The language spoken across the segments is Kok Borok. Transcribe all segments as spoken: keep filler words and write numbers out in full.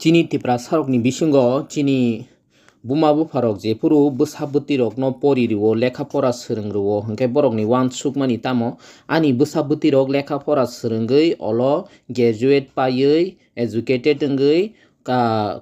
Chini Tiprasarokni bisingo chini buma bupharok jephuru bwsa bwtwirokno pori rwo, lekha pora swrwng rwo, hwnkhe borokni uansukmani tamo ani bwsa bwtwirok lekha pora swrwngwi olo graduate paiwi educated wngwi ka-,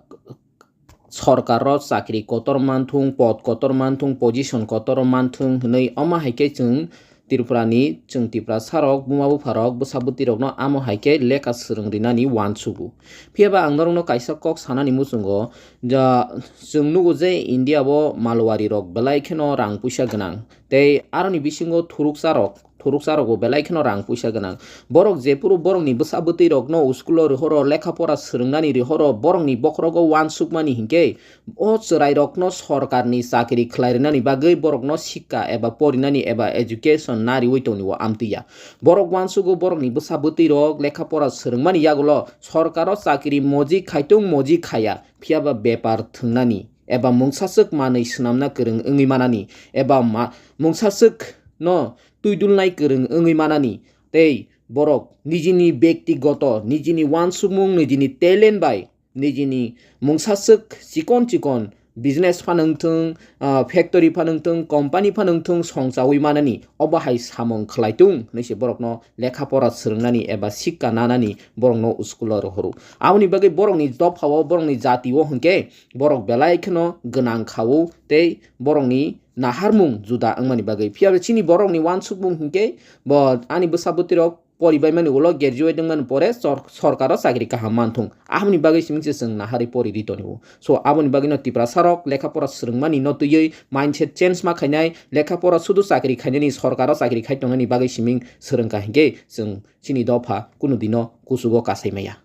sorkaro chakri kotor manthung, pod kotor manthung, position kotor manthung hwnwi, omo hai khe chwng Tripurani, chwng Tiprasarok, buma bupharok, bwsa bwtwirokno amo hai khe lekha swrwng rinani uansugo. Phiya ba ang norokno kaisa kok sanani muchungo, ja, chwng nugo je India o malwarirok belai kheno rang puisa gwnang, tei aroni bisingo thuruksarok, thuruksarokbo belai kheno rang puisa gwnang. Borok jephuru borokni bwsa bwtwirokno school-o rohoro, lekha pora swrwngnani rohoro, borokni bokhorogo uansukmani hinkhe, o chwrairokno sorkarni chakri khlai rinani bagwi borokno sikka eba porinani eba education nariwi tongni o amtwi ya. Borok uansugo borokni bwsa bwtwirok lekha pora swrwngmani yagulo sorkaro chakri moji khaitung moji khaya, phiya ba bepar thwngnani eba mungsaswk manwi swnamna kwrwng wngwi manani eba ma-, mungsaswk no twidulnai kwrwng wngwi manani tei borok nijini bektigoto, nijini uansukmung, nijini talent bai nijini mungsaswk chikon chikon business phano wngthung, ah, factory phano wngthung, company phano wngthung, songchawi manani obo hai samung khlaitung hwnwi se borokno lekha pora swrwngnani eba sikka nanani borokno school-o rohoro. Aboni bagwi borokni dophao, borokni jatio hwnkhe borok belai kheno gwnang kha-o tei borokni naharmung juda wngmani bagwi. Phiya ba chini borokni uansukmung hwnkhe bo ani bwsa bwtwirok poribaimani ulo graduate wngmani pore sor-, sorkaro chakri kaham manthung. Aboni bagwi simi se chwng naharwi pori ri tongo. So, aboni bagwino Tiprasarok lekha pora swrwngmani no twiwi mindset change ma khainai, lekha pora sudu chakri khainani, sorkaro chakri khai tongnani bagwi simi swrwngkha hinkhe chwng chini dopha kunu dino kuchugo kasai maya.